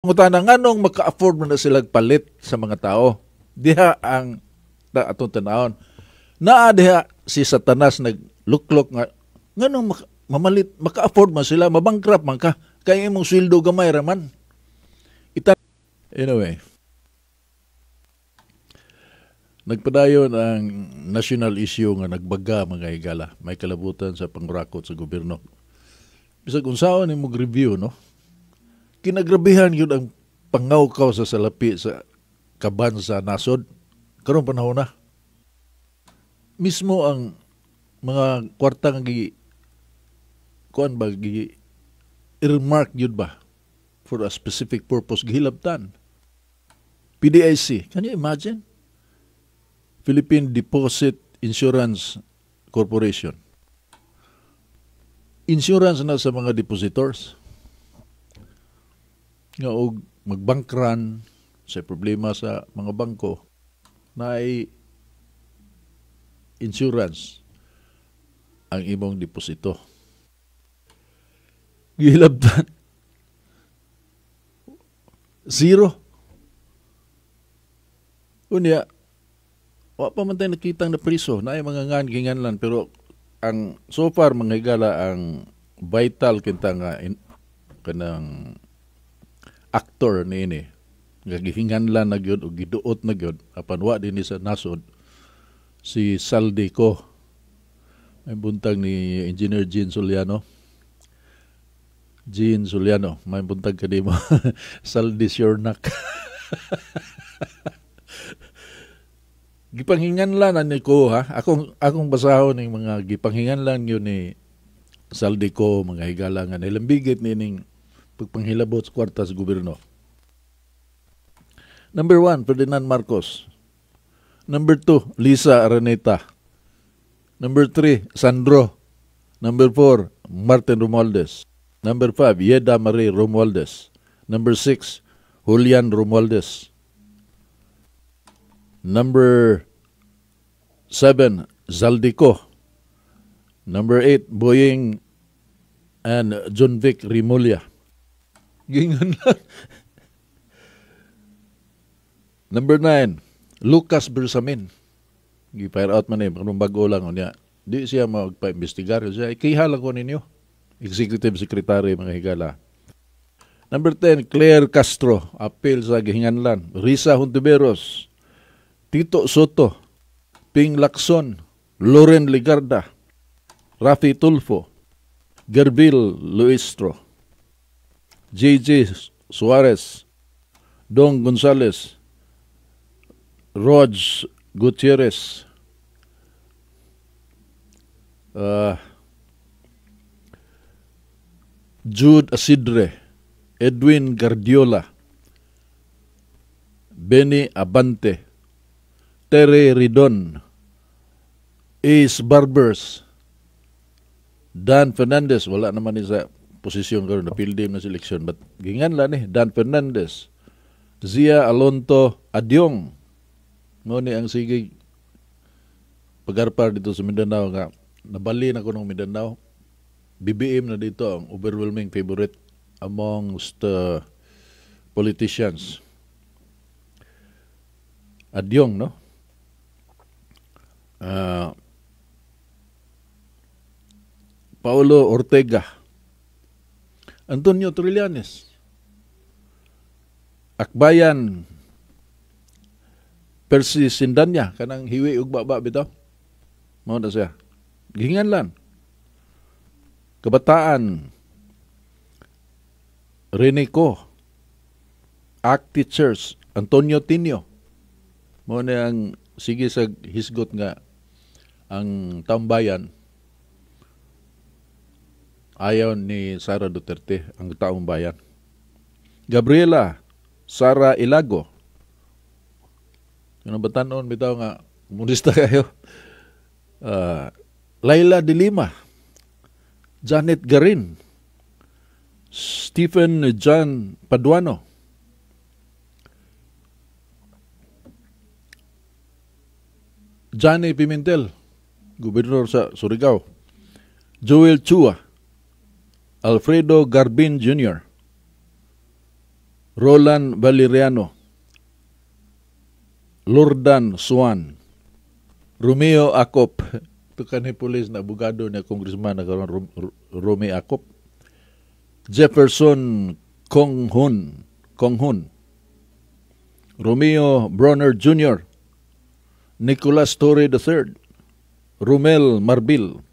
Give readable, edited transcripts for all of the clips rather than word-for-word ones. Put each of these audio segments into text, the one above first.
Pangutana, nganong maka-afford man na sila palit sa mga tao? Diha ang atong tanawon. Naa diha si Satanas nagluklok nga nganong mamalit, maka-afford man sila, mabankrupt man ka kay imong sweldo gamay ra man. Anyway, nagpadayon ang national issue nga nagbaga, mga higala, may kalabutan sa pangrakot sa gobyerno. Bisag unsaon nimo review, no? Kinagrabihan yun ang pangawkaw sa salapi sa kaban sa nasod karong panahon na. Mismo ang mga kwarta nga gi kuan ba, gi earmark yun ba for a specific purpose, gihilabtan. PDIC, can you imagine? Philippine Deposit Insurance Corporation. Insurance na sa mga depositors nga og magbankran sa problema sa mga bangko na ay insurance ang imong deposito. Gihilabtan. Zero. Unya, wa pa man tayo nakitang na priso na ay mga ngan ginganlan, pero ang so far, mga higala, ang vital kinta nga kanang actor niini nga gihinganlan na gyud o giduot na gyud apan wa dinhi sa nasod, si Zaldy Co. May buntag ni Engineer Jean Soliano. Jean Soliano, may buntag ka di mo. Zaldy Shornak. Gipanghinganlan na ni ko, ha. Akong basahon ning mga gipanghinganlan yun ni Zaldy Co, mga higala, nga nilambigit nining pagpanghilabot sa kwarta sa gobyerno. Number 1, Ferdinand Marcos. Number 2, Lisa Araneta. Number 3, Sandro. Number 4, Martin Romualdez. Number 5, Yeda Marie Romualdez. Number 6, Julian Romualdez. Number 7, Zaldy Co. Number 8, Boying and Jonvic Remulla. Gingon lang. Number 9, Lucas Bersamin. Gi-fire out man eh, kanong bago lang unya. Di siya magpa-imbestigar. Siya, ikiha lang ko ninyo. Executive Secretary, mga higala. Number 10, Claire Castro. Appeal sa gihinganlan. Risa Hontiveros. Tito Sotto. Ping Lacson. Loren Legarda. Raffy Tulfo. Gerville Luistro. JJ Suarez. Dong Gonzales. Rog Gutierrez. Jude Asidre, Edwin Gardiola, Benny Abante, Terry Ridon, Ace Barbers, Dan Fernandez, wala naman ni sa posisyon karon, na pildi na seleksyon, but gingan lang ni Dan Fernandez, Zia Alonto Adyong, mo ni ang sige pagarpar dito sa Mindanao nga nabali na ko ng Mindanao. BBM na dito ang overwhelming favorite amongst the politicians. Adyong, no? Paolo Ortega, Antonio Trillanes, Akbayan Percy Cendaña, kanang hiwi ug baba bitaw. Mao na siya. Gihinganlan. Kabataan, Rene Co, Act Teachers, Antonio Tinio. Mao na ang sige sa hisgot nga ang taong ayaw ni Sara Duterte ang taong bayan. Gabriela Sara Elago. Ano ba tanon bitaw nga komunista kayo? Leila de Lima, Janet Garin, Stephen John Paduano, Johnny Pimentel, gobernador sa Surigao, Joel Chua, Alfredo Garbin Jr., Roland Valeriano, Lordan Suan, Romeo Acop, ito kani pulis na abogado niya, congressman na karon, Romeo Acop, Jefferson Konghun, Konghun, Romeo Bronner Jr., Nicolas Torre III, Romel Marbil,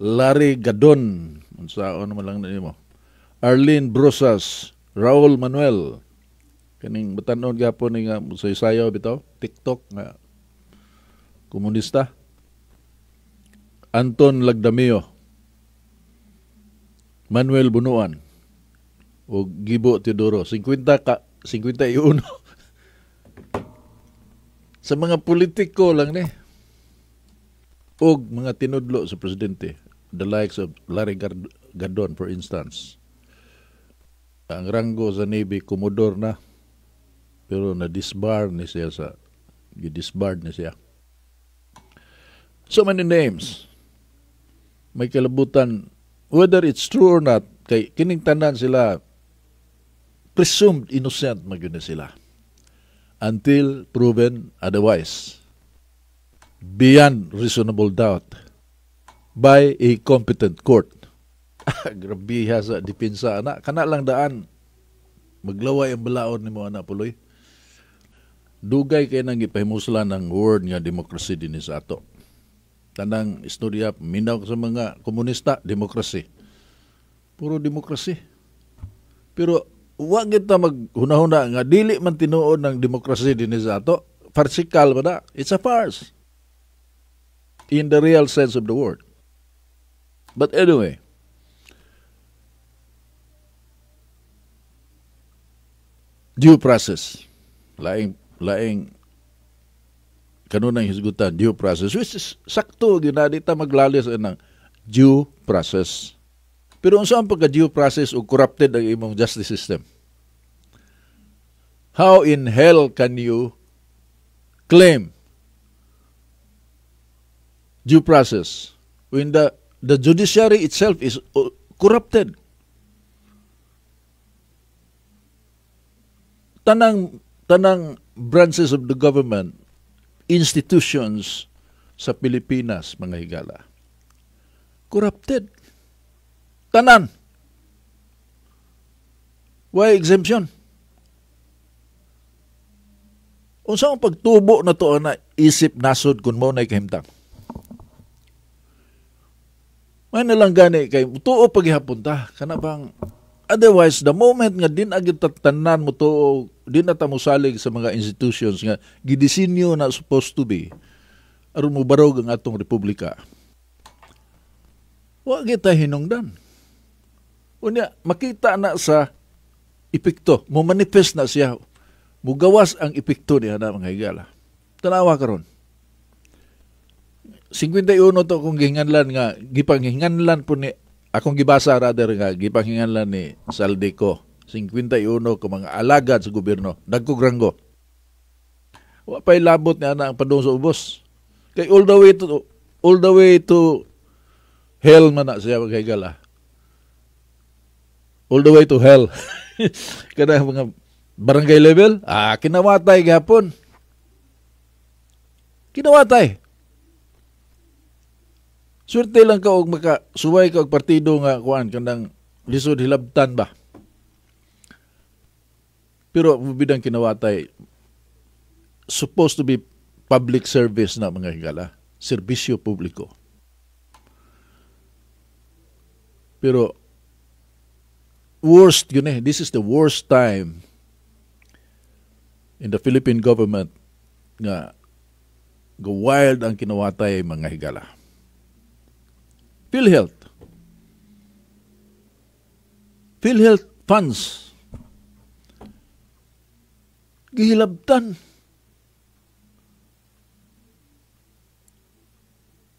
Larry Gadon, unsaon naman lang nimo, Arlene Brosas, Raul Manuel, kaning batanon gapon ni nga musaysayo bitaw, TikTok nga komunista, Anton Lagdameo, Manuel Bunuan, o Gibo Teodoro, 50 ka, 51. Sa mga politiko lang ni og mga tinudlo sa presidente, the likes of Larry Gadon, for instance. Ang ranggo sa Navy, Commodore na, pero na-disbar ni siya sa, gi-disbarred ni siya. So many names. May kalabutan, whether it's true or not, kay kining tanan sila, presumed innocent magyud na sila until proven otherwise, beyond reasonable doubt by a competent court. Grabe ha sa depensa ana. Kana lang daan maglaway ang balaod nimo ana, puloy. Dugay kay nang gipahimuslan ang word nga democracy dinhi sa ato. Tanang istorya, minaw sa mga komunista, demokrasi. Puro demokrasi. Pero wa kita maghunahuna nga dili man tinuod ng demokrasi dinhi sa ato. Farcical ba na? It's a farce in the real sense of the word. But anyway, due process. Laing laing kanunang hisgutan, due process, which is sakto gyud na, di ta maglalis ng due process. Pero unsa ang pagka due process ug corrupted ang imong justice system? How in hell can you claim due process when the judiciary itself is corrupted? Tanang branches of the government, institutions sa Pilipinas, mga higala, corrupted. Tanan. Why exemption? Unsa ang pagtubo na to na isip nasod kung mo na kahimtang? May nalang gani kay tuo paghihapon ta kana bang, otherwise the moment nga din agad tanan mo tuo, din na ta mosalig sa mga institutions nga gidisenyo na supposed to be aron mobarog ang atong republika. Wa kita hinungdan. Unya makita na sa epekto, mo manifest na siya, mugawas ang epekto niya na, mga higala. Tanawa karon. 51 to kung gihinganlan nga gipanghinganlan po ni akong gibasa, rather nga gipanghinganlan ni Zaldy Co, 51 ka mga alagad sa gobyerno, dagkog ranggo. Wa pa'y labot niya na ang padung sa ubos. Kay all the way to hell man na siya, mga higala. All the way to hell. Kada mga barangay level, kinawatay gapon. Kinawatay. Swerte lang ka og makasuway ka og partido nga kuan kanang lisod hilabtan ba. Pero bidang kinawatay, supposed to be public service na, mga higala, serbisyo publiko. Pero worst yun eh. This is the worst time in the Philippine government nga go wild ang kinawatay, mga higala. PhilHealth. PhilHealth funds. Gihilabtan.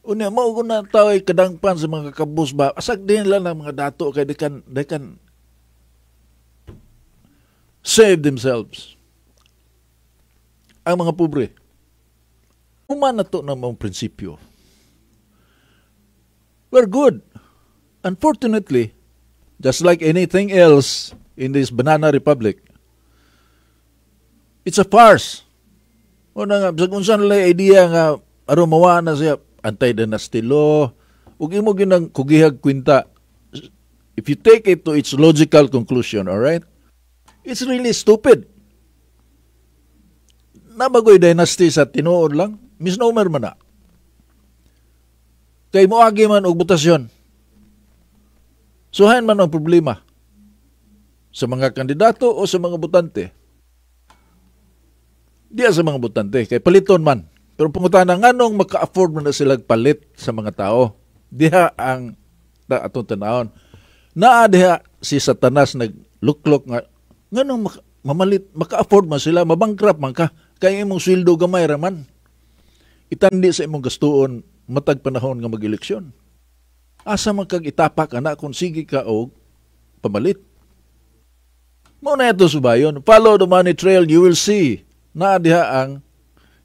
Unya, mao ko na tao ay kadangpan sa mga kabus ba. Asag din lang ang mga dato kay they can save themselves. Ang mga pobre. Human na to ng mga prinsipyo. We're good. Unfortunately, just like anything else in this banana republic, It's a farce. O na nga, bisag unsa nila idea nga aron mawa na siya, anti-dynasty law, ug imo ginang kugihag kwinta. If you take it to its logical conclusion, all right? It's really stupid. Nabagoy dynasty sa tinuod lang, misnomer man na. Kay moagi man og botasyon. Suhain man ang problema sa mga kandidato o sa mga botante. Diya sa mga botante, kay paliton man. Pero pangutana, nganong maka-afford man na sila palit sa mga tao? Diha ang atong tanawon. Naa diha si Satanas nagluklok nga, nganong mamalit, maka-afford man sila, mabankrupt man ka, kay imong sweldo gamay ra man. Itandi sa imong gastuon matag panahon nga mag-eleksyon. Asa man kag itapak ana kung sige ka og pamalit. Mao na ito subayon. Follow the money trail, you will see. Naa diha ang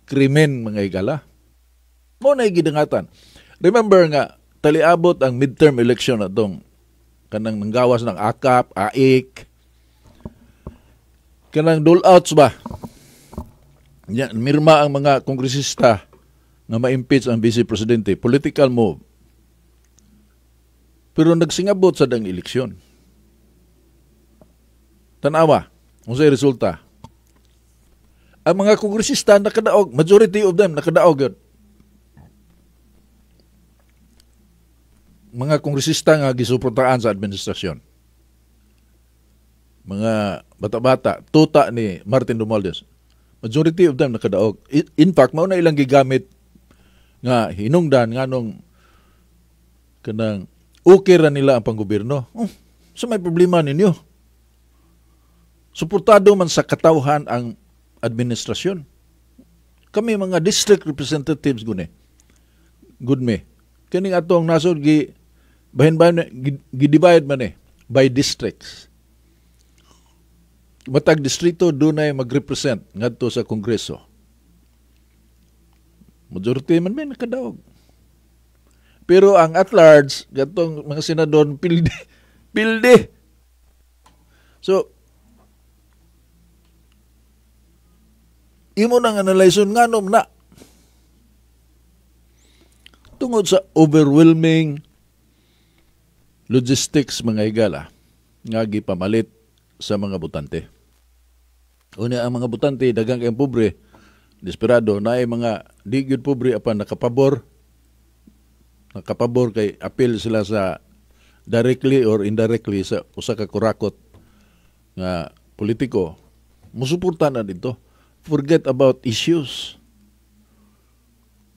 krimen, mga higala. Mao na gidangatan. Remember nga, taliabot ang midterm election atong kanang nanggawas ng AKAP, AIK, kanang dole outs ba? Yan, mirma ang mga kongresista nga ma-impeach ang vice presidente. Political move. Pero nagsingabot sa dang eleksyon. Tanawa, unsay resulta? Ang mga kongresista nakadaog, majority of them nakadaog yun. Mga kongresista nga gisuportahan sa administrasyon. Mga bata-bata, tuta ni Martin Romualdez. Majority of them nakadaog. In fact, mao na ilang gigamit nga hinungdan nganong kanang okay ra nila ang panggobyerno. Oh, so may problema ninyo. Suportado man sa katawhan ang administrasyon. Kami mga district representatives gune. Good me. Kining atong nasod gi bahin-bahin gi-divide man by districts. Matag distrito dunay magrepresent ngadto sa kongreso. Majority man may nakadaog. Pero ang at large, gatong mga senador, pilde. Pilde. So, imo nang analyson nganom na. Tungod sa overwhelming logistics mga higala, nga gipamalit sa mga botante. Una ang mga botante, daghang kayong pobre, desperado, naay mga di gyud pobre apan nakapabor kay appeal sila sa directly or indirectly sa usa ka kurakot nga politiko, musuporta na dito. Forget about issues.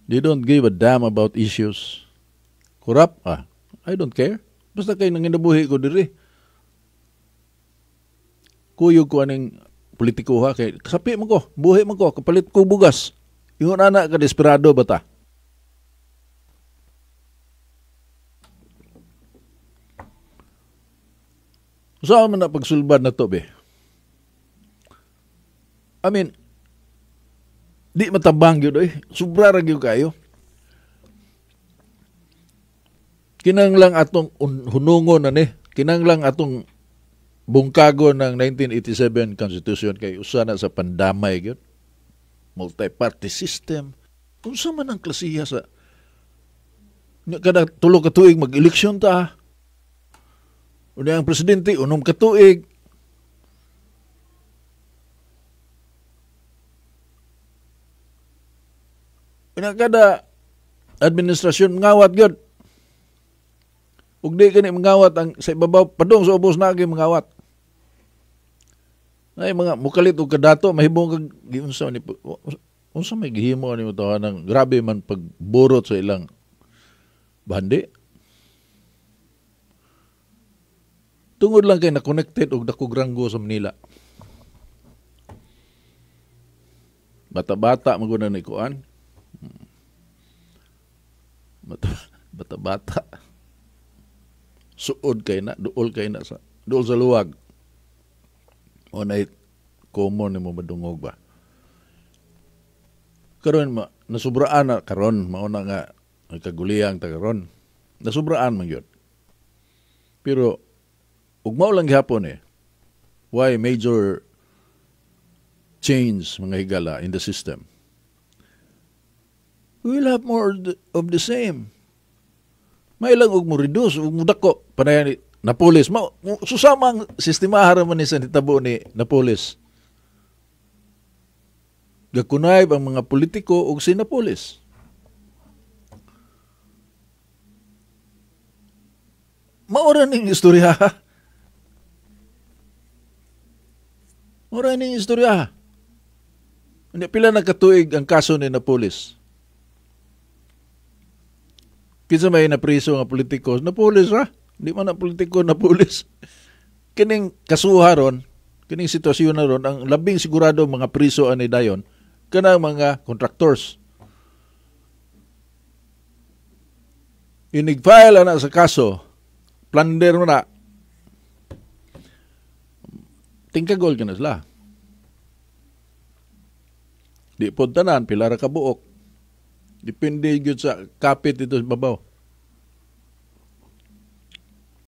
They don't give a damn about issues. Corrupt? Ah, I don't care. Basta kay nanginabuhi ko diri. Kuyog ko aning politiko ha, kay kasapi man ko, buhi man ko, kapalit ko bugas. Ingon ana ka desperado bata. Saan man na pagsulbad na to, be? I mean, di matabang yun, eh. Sobra ra gyud kayo. Kinanglang atong hunungon na ni, kinanglang atong bungkago ng 1987 Constitution kay usa na sa pandamay gyud. Multi-party system. Unsa man ang klasiya sa kada tulo ka tuig mag-eleksyon ta. Unya ang presidente unom ka tuig. Unya kada administrasyon mangawat gyud. Ug di kani mangawat ang sa ibabaw padung sa ubos na gyud mangawat. Ay mga mukalit og kadato mahibong kag giunsa ni unsa may gihimo ni tawanang grabe man pagborot sa ilang bandi. Tungod lang kay na-connected og dakog ranggo sa Manila. Bata-bata maguna ni kuan. Bata-bata. Suod kay na, duol kay na sa duol sa luwag. O na common nimo madungog ba. Karon ma nasubraan na karon mao na nga nagkaguliyang ta karon. Nasubraan man gyud. Pero ug mao lang gihapon eh. Why major Change, mga higala, in the system, we will have more of the same. Mailang og mo reduce ug mo dako panayan ni Napoles. Ma, susama ang sistema man ni sa nitabo ni Napoles. Gakunay ang mga politiko og si Napoles. Maura ning istorya. Maura ning istorya. Hindi pila na katuig ang kaso ni Napoles. Kinsa may napriso nga politiko? Napoles ra. Di man na politiko, Napoles. Kining kasuha ron, kining sitwasyon na ron, ang labing sigurado mga priso ani dayon kanang mga contractors. Inig-file ana sa kaso, plunder mo na, tingkagol ka na sila. Di po tanan, pila ra ka buok. Depende gyud sa kapit ito sa babaw.